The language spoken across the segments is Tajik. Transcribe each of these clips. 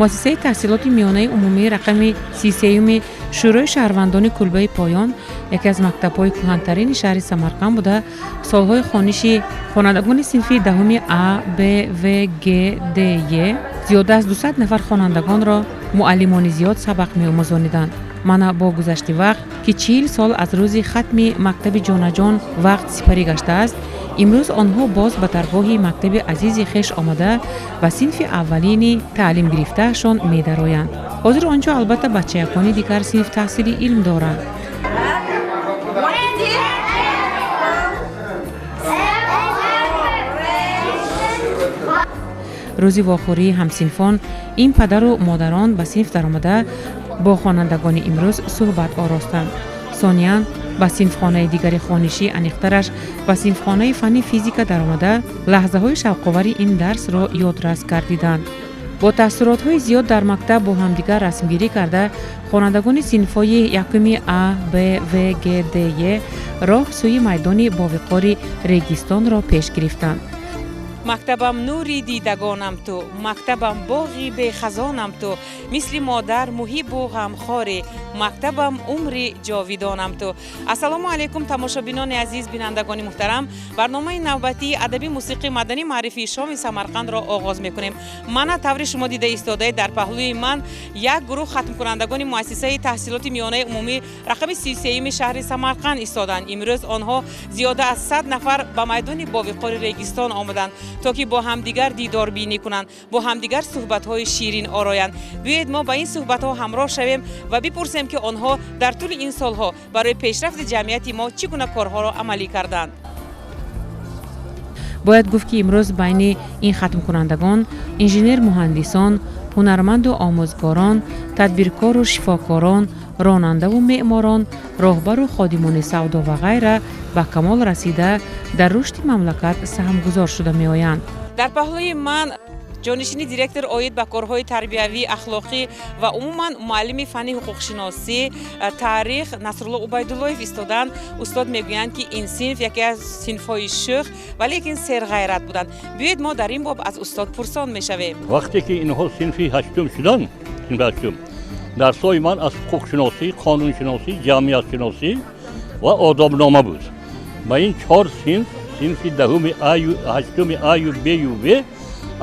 Муассисаи таҳсилоти миёнаи умумии рақами 33-юми Шӯрои шаҳрвандони Кулбаи Поён яке аз мактабҳои кӯҳантарини шаҳри Самарқанд буда, солҳои хониши хонандагони синфи даҳуми А, Б, В, Г, Д, Е зиёда аз 200 нафар хонандагонро муаллимони зиёд сабақ меомӯзониданд. Мана бо гузашти вақт, ки 40 сол аз рӯзи хатми мактаби ҷонаҷон вақт сипарӣ гаштааст, имрӯз онҳо боз ба даргоҳи мактаби азизи хеш омада, ба синфи аввалини таълимгирифтаашон медароянд. Ҳозир он ҷо албатта бачаякони дигар синф таҳсили илм доранд. Рӯзи вохӯрии ҳамсинфон ин падару модарон ба синф даромада, бо хонандагони имрӯз суҳбат оростанд. Сониян ба синфхонаи дигари хонишӣ, аниқтараш ба синфхонаи фанни физика даромада, лаҳзаҳои шавқовари ин дарсро ёдрас гардиданд. Бо таассуротҳои зиёд дар мактаб бо ҳамдигар расмгирӣ карда, хонандагони синфҳои якуми А, Б, В, Г, Д, Е роҳ сӯи майдони бовиқори Регистонро пеш гирифтанд. Мактабам, нури дидагонам ту, мактабам, боғи бехазонам ту, мисли модар муҳиббу ғамхорӣ, мактабам, умри ҷовидонам ту. Ассалому алайкум, тамошобинони азиз, бинандагони муҳтарам! Барномаи навбатии адабӣ, мусиқӣ, маданӣ, маърифии «Шоми Самарқандро» оғоз мекунем. Мана таври шумо дида истодаед, дар паҳлӯи ман як гурӯҳ хатмкунандагони муассисаи таҳсилоти миёнаи умумӣ рақами 33-юми шаҳри Самарқанд истоданд. Имрӯз онҳо зиёда аз 100 нафар ба майдони бовиқори Регистон омаданд, то ки бо ҳамдигар дидорбинӣ кунанд, бо ҳамдигар суҳбатҳои ширин ороянд. Биёед, мо ба ин суҳбатҳо ҳамроҳ шавем ва бипурсем, ки онҳо дар тӯли ин солҳо барои пешрафти ҷамъияти мо чӣ гуна корҳоро амалӣ карданд. Бояд гуфт, ки имрӯз байни ин хатмкунандагон инженер-муҳандисон, ҳунарманду омӯзгорон, тадбиркору шифокорон, ронандаву меъморон, роҳбару ходимони савдо ва ғайра ба камол расида, дар рушди мамлакат саҳмгузор шуда меоянд. Дар паҳлӯи ман ҷонишини директор оид ба корҳои тарбиявӣ, ахлоқӣ ва умуман муаллими фанни ҳуқуқшиносӣ, таърих Насрулло Убайдуллоев истоданд. Устод мегӯянд, ки ин синф яке аз синфҳои шӯх, валекин серғайрат буданд. Биёед, мо дар ин боб аз устод пурсон мешавем. Вақте ки инҳо синфи ҳаштум шуданд, синфи ҳаштум, дарсҳои ман аз ҳуқуқшиносӣ, қонуншиносӣ, ҷамъиятшиносӣ ва одобнома буд. Ба ин чор синф, синфи даҳуми аю, ҳаштуми аю, бю, в,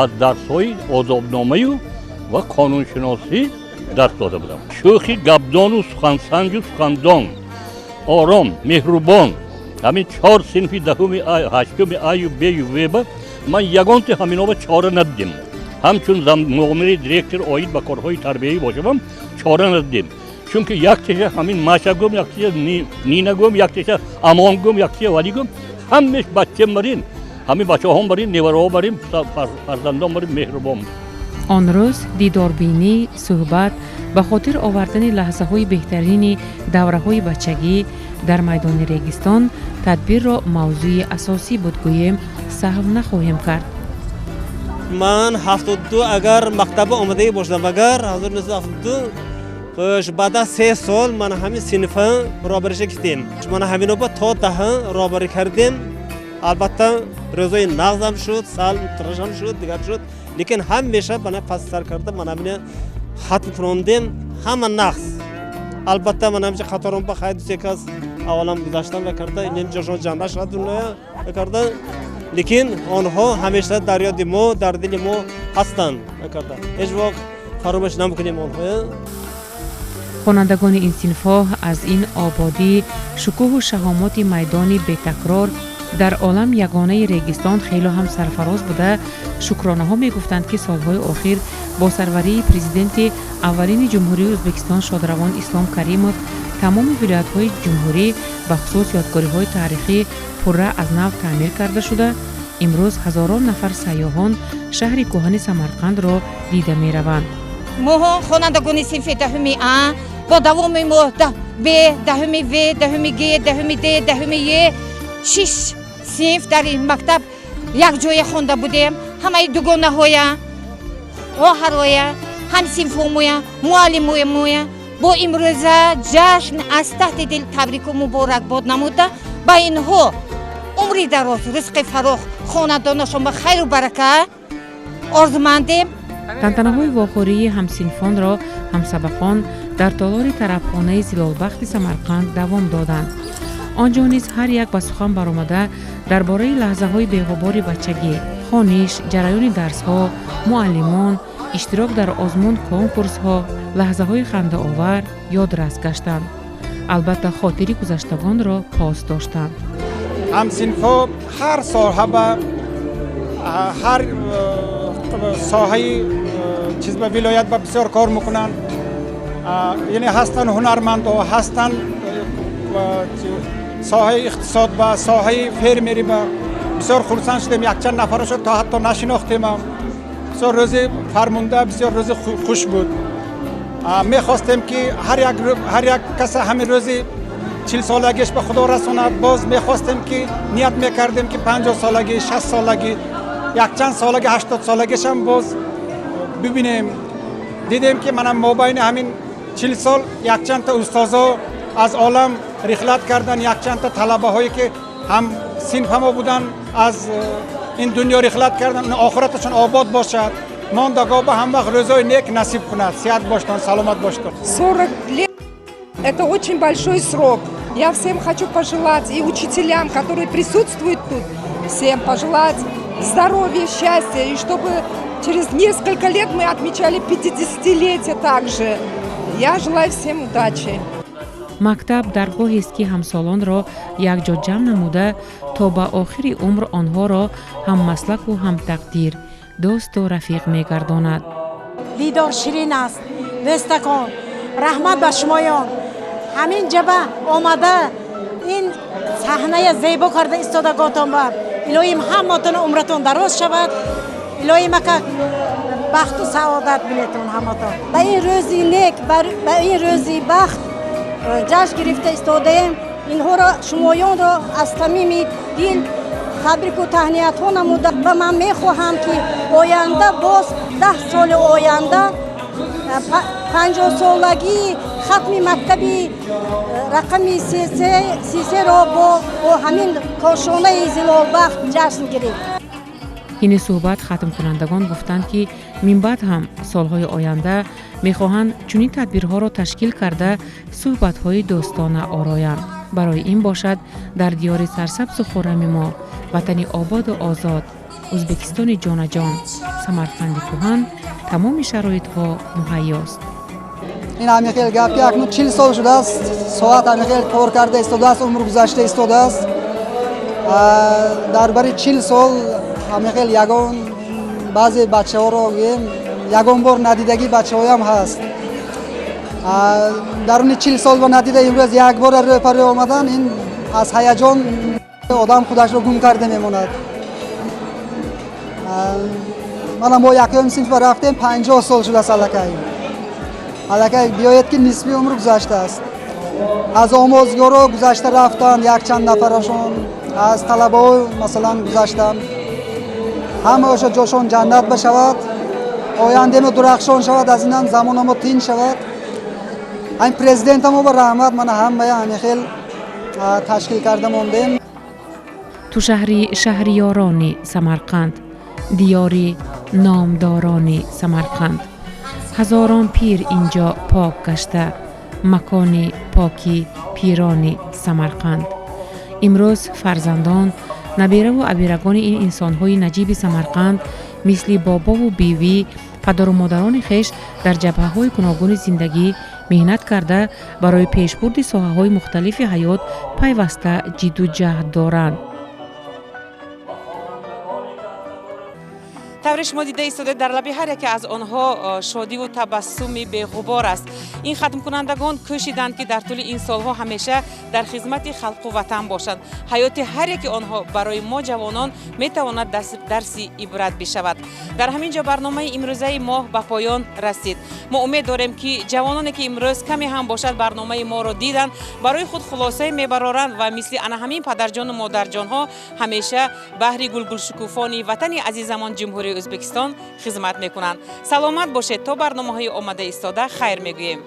аз дарсҳои одобномаю ва қонуншиносӣ дарс дода будам. Шӯхи гапдону сухансанҷу сухандон, ором, меҳрубон, ҳамин чор синфи даҳуми, ҳаштуми аю, бю, вба ман ягонти ҳаминоба чора надидем. Ҳамчун муомили директор оид ба корҳои тарбиявӣ бошавам, чора надидем, чунки як теша ҳамин Маша гум, як теша Нина гум, як теша Амон гум, як теша Валӣ гум, ҳамеш бача марин, ҳамин бачаҳом барин, невараҳо барин, фарзандон барин меҳрубон. Он рӯз дидорбинӣ, суҳбат, ба хотир овардани лаҳзаҳои беҳтарини давраҳои бачагӣ дар майдони Регистон тадбирро мавзӯи асосӣ буд, гӯем, саҳв нахоҳем кард. Ман 72 агар мактаба омадагӣ бошдам, агар 1972, хуш, баъд аз 3 сол ман ҳамин синфа роҳбариша китем. Мана ҳаминоба то даҳа роҳбарӣ кардем. Албатта, рӯзои нағзам шуд, сал тирашам шуд, дигар шуд, лекин ҳамеша мана пас сар карда, мана ҳамина хатм кунондем, ҳама нағз. Албатта, мана ҳамиҷа қаторон ба хай дусе кас аввалам гузаштам ва карда, инем ҷошон ҷаннат шавад дунёя ва карда, лекин онҳо ҳамеша дар ёди мо, дар дили мо ҳастанд ва карда, ҳеҷ вақт фаромӯш намекунем онҳоя. Хонандагони ин синфҳо аз ин ободӣ, шукӯҳу шаҳомоти майдони бетакрор, дар олам ягонаи Регистон хело ҳам сарфароз буда, шукронаҳо мегуфтанд, ки солҳои охир бо сарварии президенти аввалини Ҷумҳурии Ӯзбекистон шодравон Ислом Каримов тамоми вилоятҳои ҷумҳурӣ, бахусус ёдгориҳои таърихӣ, пурра аз нав таъмир карда шуда, имрӯз ҳазорон нафар сайёҳон шаҳри кӯҳани Самарқандро дида мераванд. Моҳо, хонандагони синфи даҳуми А, бо давоми мо Б, даҳуми В, даҳуми Г, даҳуми Д, даҳуми Е, шиш синф дар ин мактаб якҷоя хонда будем. Ҳамаи дугонаҳоя, хоҳароя, ҳамсинфомоя, муаллимоя бо имрӯза ҷашн аз таҳти дил табрику муборакбод намуда, ба инҳо умри дароз, ризқи фарох, хонадонашон ба хайру барака орзумандем. Тантанаҳои вохӯрии ҳамсинфонро ҳамсабақон дар толори тарабхонаи Зилолбахти Самарқанд давом доданд. Он ҷо низ ҳар як ба сухан баромада дар бораи лаҳзаҳои беғубори бачагӣ, хониш, ҷараёни дарсҳо, муаллимон, иштирок дар озмун конкурсҳо, лаҳзаҳои хандаовар ёдрас гаштанд. Албатта, хотири гузаштагонро пос доштанд. Ҳамсинфҳо ҳар соҳа ба ҳар соҳаи чиз ба вилоят ба бисёр кор мекунанд. Яъне ҳастанд ҳунармандҳо, ҳастанд соҳаи иқтисод ба соҳаи фермерӣ ба. Бисёр хурсанд шудем, якчанд нафарашо то ҳатто нашинохтемам. Бисёр рӯзи фармунда, бисёр рӯзи хуш буд. Мехостем ки ҳар як каса ҳамин рӯзи 40-солагиш ба Худо расонад. Боз мехостем ки ният мекардем ки 50-солагӣ, 60-солагӣ, якчанд солагӣ, 80-солагишам боз бибинем. Дидем ки манам мобайни ҳамин 40 сол якчандта устозо аз олам рихлат кардан, якчандта талабаҳое ки ҳам синфамо буданд аз ин дунё рихлат кардан. Охираташон обод бошад, мондагоҳ ба ҳам вақт рӯзои нек насиб кунад. Сиҳат боштон, саломат боштон. 40 лет – это очень большой срок. Я всем хочу пожелать, и учителям, которые присутствуют тут, всем пожелать здоровья, счастья, и чтобы через несколько лет мы отмечали 50-летие также. Я желаю всем удачи. Мактаб даргоҳест, ки ҳамсолонро якҷо ҷамъ намуда, то ба охири умр онҳоро ҳаммаслаку ҳамтақдир, дӯсту рафиқ мегардонад. Дидор ширин аст, дӯстакон. Раҳмат ба шумоён, ҳамин ҷаба омада ин саҳная зебо карда истодаготон ба. Илоҳим, ҳаматон умратон дароз шавад. Илоҳим ака, бахту саодат бинетон ҳаматон. Ба ин рӯзи нек, ба ин рӯзи бахт ҷашн гирифта истодаем. Инҳоро, шумоёнро аз самими дил табрику таҳниятҳо намуда ва ман мехоҳам, ки оянда боз 10 соли оянда 50-солагии хатми мактаби рақами 33-ро бо ҳамин кошонаи зилолбахт ҷашн гирифт. Ҳини суҳбат хатмкунандагон гуфтанд, ки минбаъд ҳам солҳои оянда мехоҳанд чунин тадбирҳоро ташкил карда, суҳбатҳои дӯстона ороянд. Барои ин бошад, дар диёри сарсабзу хуррами мо, ватани ободу озод, Ӯзбекистони ҷонаҷон, Самарқанди кӯҳан тамоми шароитҳо муҳайёст. Ин ҳамин хел гап ки акнун 40 сол шудааст, соат ҳамин хел кор карда истодааст, умр гузашта истодааст. Дар бари 40 сол ҳамин хел ягон баъзе бачаҳоро гӯем, ягон бор надидагӣ бачаҳоям ҳаст. Даруни 40 сол бо надида имрӯз як бора рӯпарӯ омадан, ин аз ҳаяҷон одам худашро гум карда мемонад. Мана мо якум синфа рафтем, 50 сол шудааст. Аллакай биёед, ки нисфи умр гузаштааст. Аз омӯзгоро гузашта рафтанд якчанд нафарашон, аз талабаҳо масалан гузаштанд. Ҳамаошо ҷошон ҷаннат башавад, ояндамо дурахшон шавад, аз инам замонамо тинч шавад. Ҳамин президентамо ба раҳмат, мана ҳамая ҳамин хел ташкил карда мондем. Ту шаҳри шаҳриёрони Самарқанд, диёри номдорони Самарқанд, ҳазорон пир инҷо пок гашта, макони поки пирони Самарқанд. Имрӯз фарзандон, набераву абирагони ин инсонҳои наҷиби Самарқанд мисли бобову бивӣ, падару модарони хеш дар ҷабҳаҳои гуногуни зиндагӣ меҳнат карда, барои пешбурди соҳаҳои мухталифи ҳаёт пайваста ҷидду ҷаҳд доранд. Тавре шумо дида истодаед, дар лаби ҳар яке аз онҳо шодиву табассуми беғубор аст. Ин хатмкунандагон кӯшиданд, ки дар тӯли ин солҳо ҳамеша дар хизмати халқу ватан бошанд. Ҳаёти ҳар яке онҳо барои мо ҷавонон метавонад дарси ибрат бишавад. Дар ҳамин ҷо барномаи имрӯзаи мо ба поён расид. Мо умед дорем, ки ҷавононе, ки имрӯз каме ҳам бошад барномаи моро диданд, барои худ хулосае мебароранд ва мисли ана ҳамин падарҷону модарҷонҳо ҳамеша баҳри гулгулшукуфони ватани азизамон, Ҷумҳурии Ӯзбекистон, хизмат мекунанд. Саломат бошед, то барномаҳои омада истода хайр мегӯем.